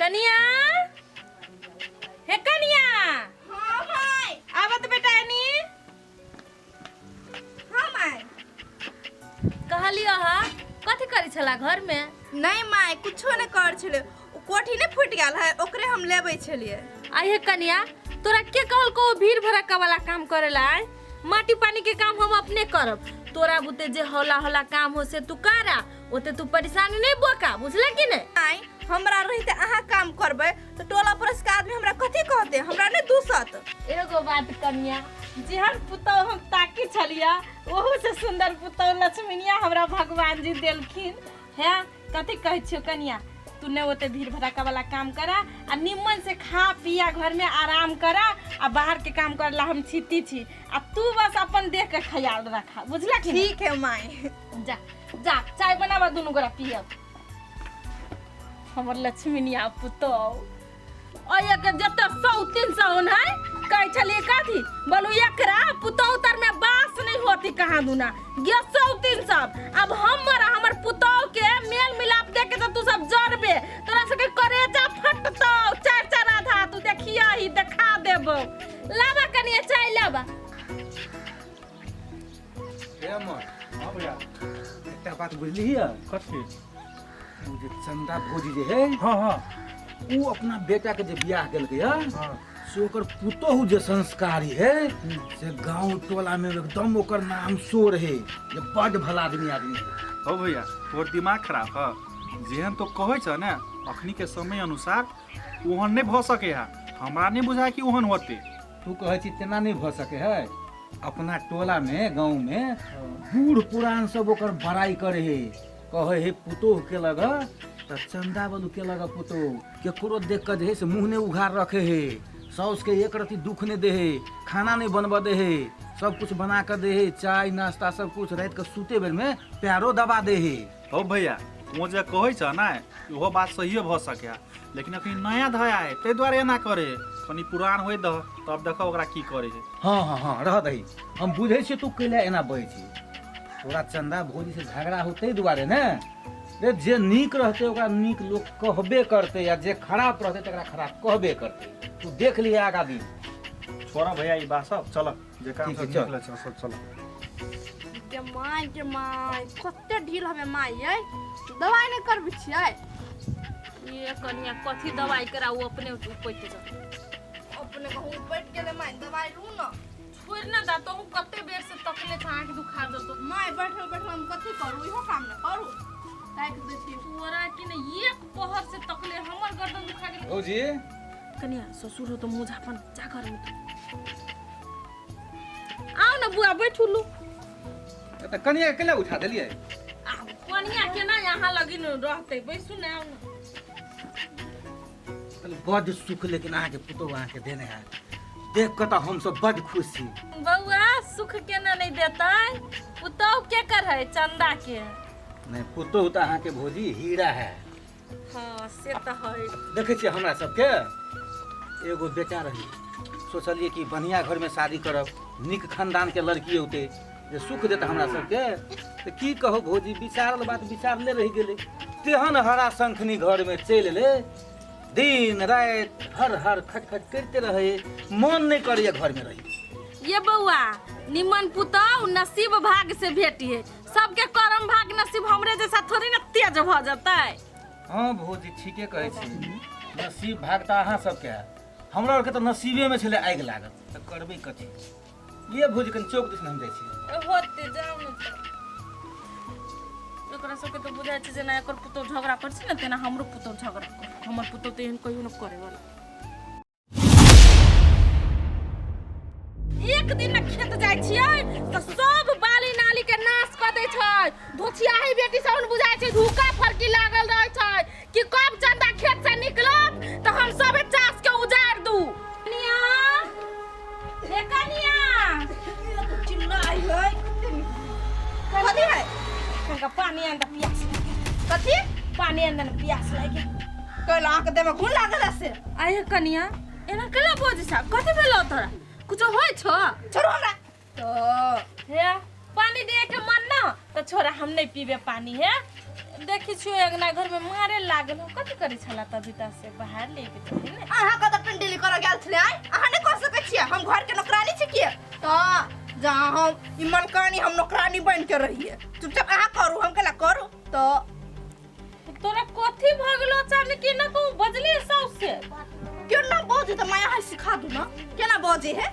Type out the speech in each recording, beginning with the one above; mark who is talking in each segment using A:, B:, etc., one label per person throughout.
A: कनिया, हे कनिया।
B: हाँ माय।
A: आवत बेटा एनी।
B: हाँ माय।
A: कहलियो हा, कथी करै छला घर में?
B: नहीं माय, कुछो नहीं कर छले, ओ कोठी नहीं फूट गेल है, ओकरे हम लेबै छलिए।
A: आई हे कनिया, तोरा के कहलको भीड़ भड़क्का वाला काम करेला? आय माटी पानी के काम हम अपने करब। तोरा बुते जे हौला हौला काम हो से तू करा, ओते तू परेशानी नहीं बोका, बुझला कि नहीं?
B: आइ हमरा रहिते अहाँ काम करबै तऽ टोला पड़ोस के आदमी हमरा कथी कहते? हमरा नहीं दूसत।
A: एगो बात कनिया, जेहन पुतौह हम ताकी छलिया, ओहू से सुंदर पुतौह लक्ष्मीनिया हमरा भगवान जी देलखिन है। कथी कहै छियो कनिया, तू ने ओते भीड़ भड़ाका वाला काम करा आ निम्मन से खा पिया, घर में आराम करा, आ बाहर के काम करला हम छीती छी, आ तू बस अपन देह के ख्याल रखा, बुझला कि नहीं?
B: ठीक है माय।
A: जा जा, चाय बनावा, दुनू गोरा पियब। हमर लक्ष्मीनिया पुतौह अय के जते 100 300 है, कहै छलियै कथी बोलू, एकरा पुतौह तर में बास नहीं होती कहाँ दुना गे 100 3 सब। अब हमर आ हमर पुतौह के मेल मिलाप देख के तो तू सब जरबे, तोरा सबके करेजा फटतौ चार चार आधा। तू देखिया ही, देखा देबो। लाबा कनिया, चाय लाबा।
C: हे अमर।
D: हाँ भैया।
C: एकटा बात बुझलिही है?
D: कथी?
C: ओ जे चंदा भौजी जे है,
D: हाँ हाँ
C: ओ अपना बेटा के जे बियाह केलकै है, से ओकर पुतोहु जे संस्कारी है, से गांव टोला में एकदम ओकर नाम शोर है जे बड भला आदमी आदमी है।
D: हो भैया, तोहर दिमाग खराब है। जेहन तो कहै छ ने, अखनी के समय अनुसार ओहन नहीं भऽ सके है। हमरा नहीं बुझाय कि ओहन होते।
C: तू कहै छी तेना नहि भऽ सकै है? अपना टोला में, गाँव में बूढ़ पुरान सब ओकर बड़ाई करे है, कहै है पुतोह के लग तऽ चंदा बलू के लग पुतोह केकरो देख कऽ जे है से मुँह नहि उघार रखे है, साउस के एक रत्ती दुख नहि दे है, खाना नहि बनबऽ दे है, सब कुछ बना कऽ दे है, चाय नाश्ता सब कुछ, राति कऽ सुते बेर में पैरो दबा दे है।
D: हो भैया, ओ जे कहै छ ने, ओहो बात सहिए भऽ सके है, लेकिन अखनी नया धया है, ताहि दुआरे एना करे है। कनी पुरान होय दह, तब देखो ओकरा की करे है।
C: हाँ, रह दही, हम बुझै छियै तू कैला एना बजै छी। तोरा चंदा भौजी से झगड़ा हो ताहि दुआरे ने। रे, जे नीक रहतै ओकरा नीक लोक कहबे करतै, आ जे खराब रहतै तकरा खराब कहबे करतै। तू देख लिहे आगा दिन।
D: छोड़ा भैया ई बात सब, चल जे काम
C: ठीक है,
D: सब
C: चल।
D: निकले छ सब, चल।
B: गे माय, गे माय, कते ढील हमे माय यै, दवाइ नहि करबै छियै?
A: ये कनिया, कथी दवाई कराऊ? अपने उपटि जाओ।
B: अपने कहूँ उपटि गेलै माय, दवाइ लू ने।
A: छोड़ ना दा, तो कते बेर से तकले छ, आँख दुखा जतो।
B: माय, बैठल बैठल हम कथी करू? इहो काम नहि करू, ताकि दै छी।
A: तोरा कि ने एक पहर से तकले हमर गर्दन दुखा गेल।
C: भौजी।
A: कनिया, ससुर हो तो मुँह झापन, जा घर में तू। आओ ना बुआ, बैठू लू।
C: तऽ कनिया के कैला उठा देलियै?
A: आ कनिया केना यहाँ लगिन रहतै? बैसू ने, आउ ने।
C: बड्ड सुख लेकिन अहाँके पुतोहु अहाँके देने है, देख कऽ तऽ हमसब बड्ड खुश छी।
A: बौआ, सुख केना नहीं देतै? पुतोह के कर है चंदा के।
C: नहि, पुतोहु तऽ अहाँके भौजी हीरा है।
A: हाँ, से तऽ है।
C: देखै छियै, हमरा सबके एगो बेटा रही, सोचलियै कि बढ़िआँ घरमे शादी करब, नीक खानदानके लड़की औतै जे सुख देतै हमरा सबके। तऽ की कहू भौजी, विचारल बात विचारले रहि गेलै। तेहन हरा शंखनी घरमे चलि एलै, दिन राति हर हर खट खट करिते रहै, मन नहि करैए घरमे रही।
A: ये बौआ, निमन पुतौह नसीब भाग से भेटिए। सबके करम भाग नसीब हमरे जैसा थोड़ी ना तेज भऽ जेतै।
C: हँ भौजी, ठीके कहै छी, नसीब भाग तऽ अहाँ सबके है, हमरा आरके तऽ नसीबेमे छलै आगि लागल, तऽ करबै कथी? ये भौजी, कनि चौक दिस हम जाइ छी।
A: होते, जाउ ने। तऽ एकरा सबके तऽ बुझाइ छै जेना एकर पुतोह झगड़ा करै छै ने, तेना हमरो पुतोह झगड़ा कर। हमर पुतोह तऽ एहन कहियो नहि करे वाला। एक दिन ने खेत जाइ छियै तऽ सब बाली नाली के नाश कऽ दै छै। धोछियाही बेटी सब बुझाइ छै धूका फरकी लागल रहै छै कि कब चंदा खेत से निकलत तऽ हम सबे चास के उजाड़ दू। कनिया, हे कनिया।
B: चिल्लाई है, कथी है?
A: कनिका पानी आन दे, प्यास लागि।
B: कथी?
A: पानी आन दे ने, प्यास लागि।
B: कहलहुँ अहाँके देहमे घुन लागल है से।
A: आये कनिया, एना केला बजै छ? कथी भेलौ तोरा? कुछो होइ छौ?
B: छोड़ू हमरा तो।
A: हे, पानी दिए के मन ना तो छोरा हम नहीं पीबे पानी है। देखी छियो अंगना घर में मारे लागल हो, कथी करे छला तबिता से बाहर लेके चली ने।
B: अहाँ कतऽ पिंडली करऽ गेल छलै आइ? अहाँ नहि कऽ सकै छियै? हम घरके नौकरानी छी की? तऽ जहाँ हम ई मलकानी, हम नौकरानी बनि के रहियै। चुपचाप अहाँ करू, हम केला करू? तऽ
A: तोरा कथी भऽ गेलो अचानक? केना कहूँ बजली साउस से?
B: केना बजै तऽ माय अहाँ सिखा दू ने केना बजै है।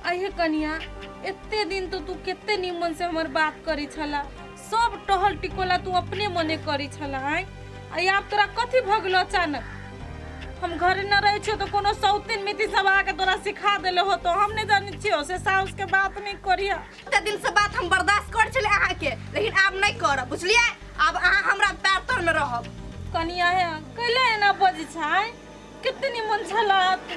A: अहे कनिया, एते दिन तो तू कते निमन से हमर बात करी छला, सब टहल टिकोला तू अपने मने करी छला। आय आ आब तोरा कथी भऽ गेलो अचानक? हम घरे न रहै छियो तो कोनो सौतीन मिति सब आके तोरा सिखा देले होतो, हम नहीं जानै छियो से। साउस के बात नहीं करिया।
B: एते दिन से बात हम बर्दाश्त कर छलै अहाँके, लेकिन आब नहि करब, बुझलियै? आब अहाँ हमरा पैर तर में रहब।
A: कनिया है, कैले एना बजै छै? कते निमन छला तू।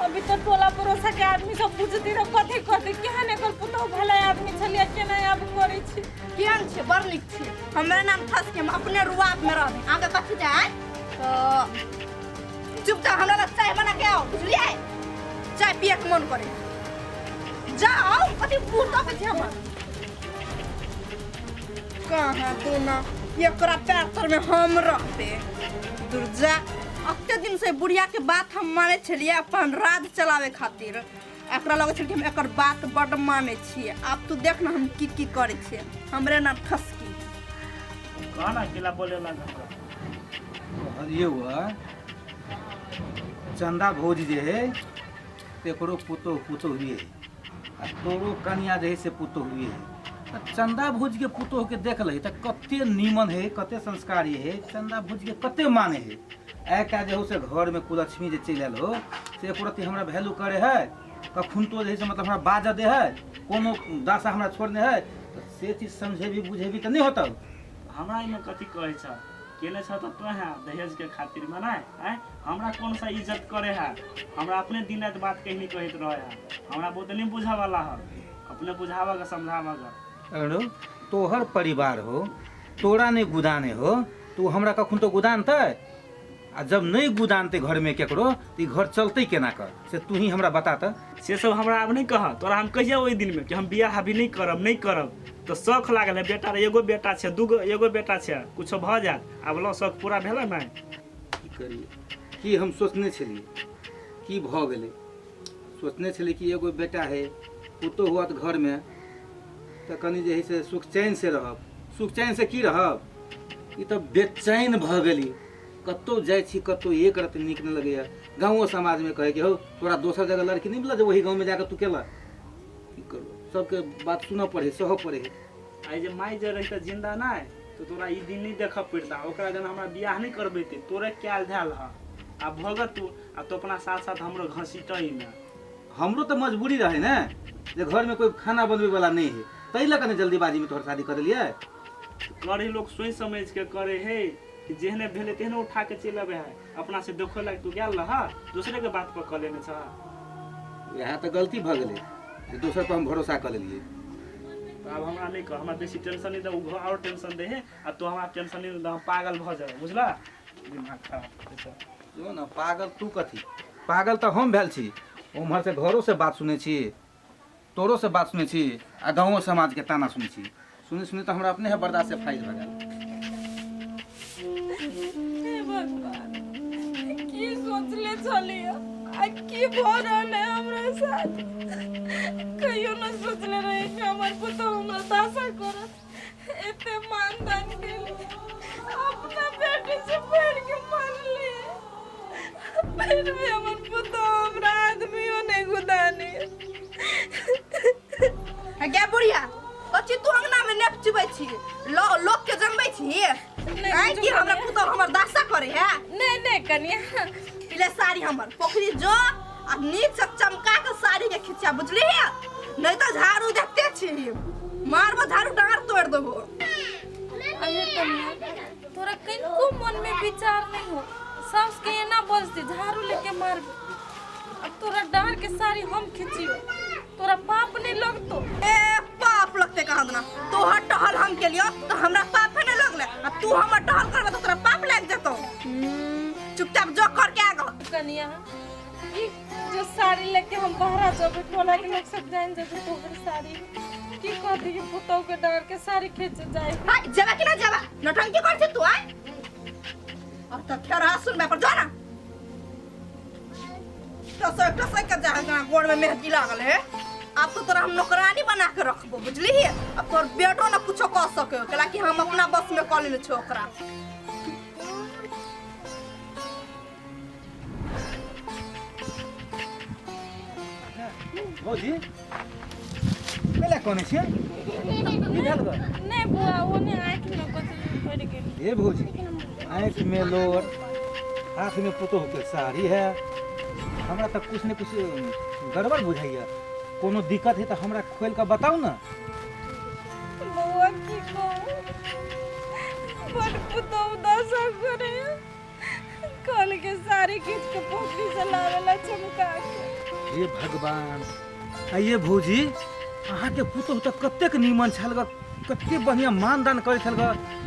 A: अभी तो टोला पड़ोसा के आदमी सब बुझती रह कथी कथी, केहन एकर पुतहु भला आदमी छलियै, केना आब करै छी।
B: केहन छै? बड़ नीक छै। हमरा नाम फस के हम अपने रुआब में रहबै, अहाँके कथी जाय? तऽ चुपचाप हमरा लग चाय बना के आओ, बुझलियै? चाय पिए के मन करे। जाओ, कथी बूढ़ तकै छै हमर? कहाँ दूना एकरा पैर तर में हम रहते। दुर्जा, अते दिन से बुढ़िया के बात हम माने छलियै अपन राज चलावे खातिर। एकरा लगै छल कि हम एकर बात बड्ड माने छियै। आब तू देख न हम की की करै छियै। हमरे नाम ठसकी।
E: कह ना, केला बोले लगा हमरा?
C: कहलियै हुआ, चंदा भौजी जे है तेकरो पुतोह पुतोहुए है आ तोरो कनिया जे है से पुतोहुए है। तऽ चंदा भौजी के पुतोह के देख लही तऽ कते नीमन है, कते संस्कारी है, चंदा भौजी के कते माने है। आइ काल्हि जे हो से घर में कुलक्ष्मी जे चलि आयल हो से एको रत्ती हमरा वैल्यू करे है? कखुनतो जे है से मतलब हमरा बाजऽ दे है? कोनो दशा हमरा छोड़ने है? तऽ से चीज समझेबी बुझेबी तऽ नहि होतौ।
E: हमरा एहिमे कथी कहै छ? केने छ तऽ तों है दहेज के खातिर में नहीं आँय? हमरा कौन सा इज्जत करे है? हमरा अपने दिन रात बात कहीं नहीं कहत रहे है। हमरा बहुत नहीं बुझा वाला है, अपने बुझावा के समझावा के।
C: अरे तोहर परिवार हो, तोरा नहीं गुदाने हो, तू हमरा कखन तो गुदानतै? आ जब नहीं गुदानतै घरमे केकरो तऽ ई घर चलतै केना कर, से तू ही हमरा बता तऽ।
E: से सब हमरा आब नहीं कह। तोरा हम कहिया ओहि दिन में कि हम बियाह अभी नहीं करब, नहीं करब, तऽ शौख लागल है बेटा रे, एगो बेटा छै, दूगो, एगो बेटा छै, कुछो भऽ जायत। आब लो शौख पूरा भेलै ने?
C: की करियै, की हम सोचने छलियै की भऽ गेलै। सोचने छलियै कि एगो बेटा है, पुतोह हुअत घरमे तऽ कनि जे है से सुख चैन से रहब। सुख चैन से की रहब, ई तऽ बेचैन भऽ गेली। कतहु जाइ छी कतहु एक रत्ती नीक नहि लगैए। गाँवो समाजमे कहै कि हौ तोरा दोसर जगह लड़की नहि मिलल जे ओही गाँवमे जाकऽ तू केलह? की करू, सबके बात सुनऽ पड़ै है, सहऽ पड़ै है।
E: आइ जे माय जे रहितै जिन्दा नहि तऽ तोरा ई दिन नहि देखऽ पड़िता। ओकरा जेना हमरा बियाह नहि करबैते, तोरे कयल धयल हऽ। आब भोगत तू आ तू अपना साथ साथ हमरो घसीटही ने।
C: हमरो तऽ मजबूरी रहै ने जे घरमे कोइ खाना बनबैवला नहि है, ताहि लऽ कऽ ने जल्दीबाजीमे तोहर शादी कऽ देलियै।
E: करे लोक सोचि समझि के करे है कि जेहने भेलै तेहने उठा के चलि अबै है। अपना से देखो लायक तू गेल रह, दोसरे के बात पर कऽ लेने छह।
C: इएह तऽ गलती भऽ गेलै जे दोसर पर हम भरोसा कऽ लेलियै।
E: तऽ आब हमरा नहि कह, हमरा बेसी टेंशन नहि दे। ओ आओर टेंशन दे है आ तू हमरा टेंशन नहि दे, हम पागल भऽ जाब, बुझलह? दिमाग खराब करै छह।
C: जो ने पागल तू कथी, पागल तऽ हम भेल छी। उम्हर से घरो से बात सुनै छी, तोरो से बात सुनै छी आ गाँवो समाजके ताना सुनै छी। सुनि सुनि तऽ हमरा अपने है बर्दाश्त से फाइल भऽ गेल।
A: हे भगवान, की सोचले छलियै आ की भऽ रहल है हमरा साथ? कहियो न सोचले रही कि हमर पुतहु हमरा दासा करत। एते मान दान केली, अपना बेटी से बढ़ के मानली, फिर भी हमर पुतहु हमरा आदमियो नहीं गुदानी।
B: गे बुढ़िया, कथी तू अंगना में नेप चुबै छी? लोक के जमबै छी?
A: नहीं,
B: आँय,
A: कुछो
B: कि हमरा
A: कनिया।
B: पुतहु हमर दासा करे है?
A: नहीं नहीं कनिया।
B: इले साड़ी हमर पोखरी जो आ नीक से चमका के साड़ी के खिंचा, बुझली है? नहीं तो झाड़ू देखते छी, मारबो झाड़ू, डांर तोड़ देबो।
A: अरे कनिया, तोरा कनिको मन में विचार नहीं हो? सास के एना बजते, झाड़ू लेके मारबे। अब तोरा डार के साड़ी हम खिंचियो, तोरा पाप नहीं लगतो?
B: ए पाप लगते कहाँ देना? तोहर टहल हम के लियो तो हमरा पाप नहीं लगले, आ तू हमर टहल करबे तो तोरा पाप लाग जेतो। चुपचाप जो करके आ गो।
A: कनिया, ई जो साड़ी लेके हम बाहर जबे, टोला के लोग सब जान जेते तोहर साड़ी। की कहती कि पुतहु के डर के साड़ी खींच जाए।
B: हाय, जेबा कि ना जेबा? नौटंकी कर छी तू आय? अब तो खेरा सुनबे पर जा ना। टसक टसक के जा ना, गोड़ में मेहंदी लागल है। अब तो तोरा हम नौकरानी बना के रखबो, बुझली? अब तोर बेटो ना कुछो कह सके, कला कि हम अपना बस में कऽ लेने छो ओकरा।
C: भौजी, कैला कोने छियै? की भेल ग?
A: नहीं बुआ, वो ने आँख में कथी पड़ गेल।
C: हे भौजी, आँखि में लोर, हाथ में पुतोह के साड़ी है, हमरा तऽ कुछ ने कुछ गड़बड़ बुझाइया। कोनो दिक्कत है तऽ हमरा खोलि कऽ बताउ ने।
A: बौआ, की कहू, बड़ पुतोह दशा करे। कल के साड़ी खींच के पोखरी से लावेला चमका के।
C: हे भगवान! आइए भौजी, अहाँके पुतोह तऽ कतेक नीमन छल ग, कतेक बढ़िआँ मानदान करै छल ग।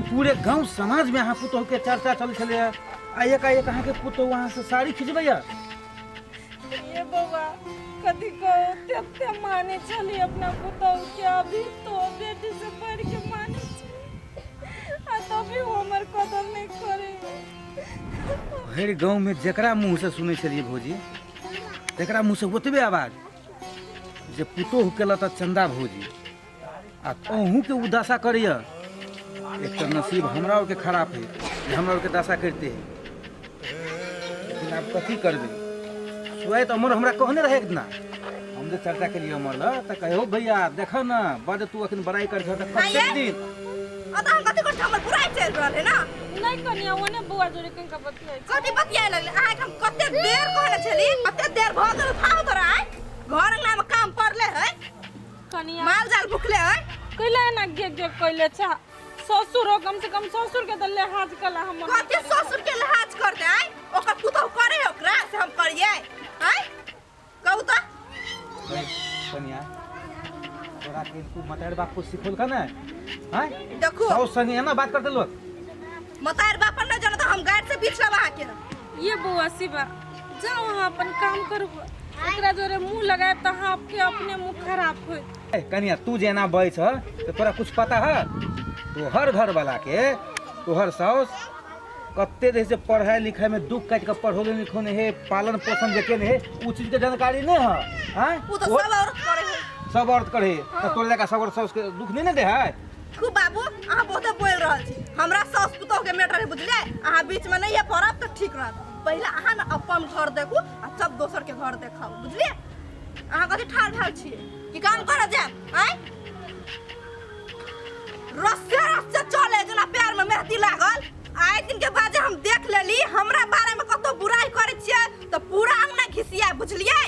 C: पूरे गाँव समाजमे अहाँ पुतोहके चर्चा चलै छलैए, आ एकाएक अहाँके पुतोह अहाँसँ साड़ी खिचबैया।
A: ये बौआ, कथी कहू, तेते माने छली अपना पुतोह के, अभी तो बेटी से बढ़ के माने छी, आ तभी वो हमर कदर नहीं करे।
C: भरि गाँवमे जकरा मुँहसँ सुनै छलियै भौजी, तकरा मुँहसँ ओतबे आवाज जे पुतोह केलक तऽ चन्दा भौजी, आ अहूँके ओ दशा करैए। एक तऽ नसीब हमरा आरके खराब है जे हमरा आरके दशा करिते है, लेकिन आब कथी करबै? सुआइत अमर हमरा कहने रहै एक दिना, हम जे चर्चा केलियै अमर लग तऽ कहै, हो भैया, देखऽ ने, बड्ड तू अखन बड़ाइ करै छह तऽ कतेक दिन
B: अतः हम कथी कर, हमर बुराइ चलि रहल है ना?
A: नहीं कनिया, ओने बौआ जोड़े कनिका बतियाइ छै।
B: कथी बतियाए लगले? अहाँके हम कते देर कहने छली, कते देर भऽ गेल। उठाउ तोरा आइ, घर अंगना में काम पड़ले है।
A: कनिया,
B: माल जाल भुखले है।
A: कैला एना गे गे कैले छा? ससुरो कम से कम ससुर के तऽ लिहाज कला हमर।
B: कथी ससुर के लिहाज कर दे आइ? ओकर पुतहु करे है ओकरा से हम करिए आइ? कहू तऽ।
C: कनिया, तोरा के तू मतार बाप को सिखौलका ने हैं?
B: देखू,
C: साउस संगे एना बात करते लोग?
B: मतार बाप न जानो तऽ हम गाड़ से बीछ लेब अहाँके।
A: ये बौआ शिवा, जाओ अहाँ अपन काम करू, एकरा जोरे मुंह लगाए तऽ अहाँ आपके अपने मुंह खराब होइत।
C: ए कनिया, तू जे एना बजै छ तऽ तोरा कुछ पता है? तोहर घर वाला के तोहर साउस कते जे से पढ़ाई लिखाई में दुख काटि के पढ़ौले लिखौने हे, पालन पोषण जे केने हे, उ चीज के जानकारी नहीं है हैं?
B: उ तऽ सब औरत करे है।
C: सब औरत करे तऽ तोरे जकाँ सब औरत साउस के दुख नहीं ने दे है।
B: खूब बाबू, अहाँ बहुते बोलि रहल छी। हमरा साउस पुतोह के मैटर है, बुझलियै? अहाँ बीच में नहीं पड़ब तऽ ठीक रहत। पहिले अहाँ ने अपन घर देखू आ तब दोसर के घर देखाउ, बुझलियै? अहाँ कथी ठाढ़ भेल छियै कि काम करऽ जायब आँय? रस्से रस्से चले जेना पैर में मेहंदी लागल। आइ दिन के बाद जे हम देख लेली हमरा बारे में कतौ बुराई करै छियै तऽ पूरा अंगना घिसिया, बुझलियै?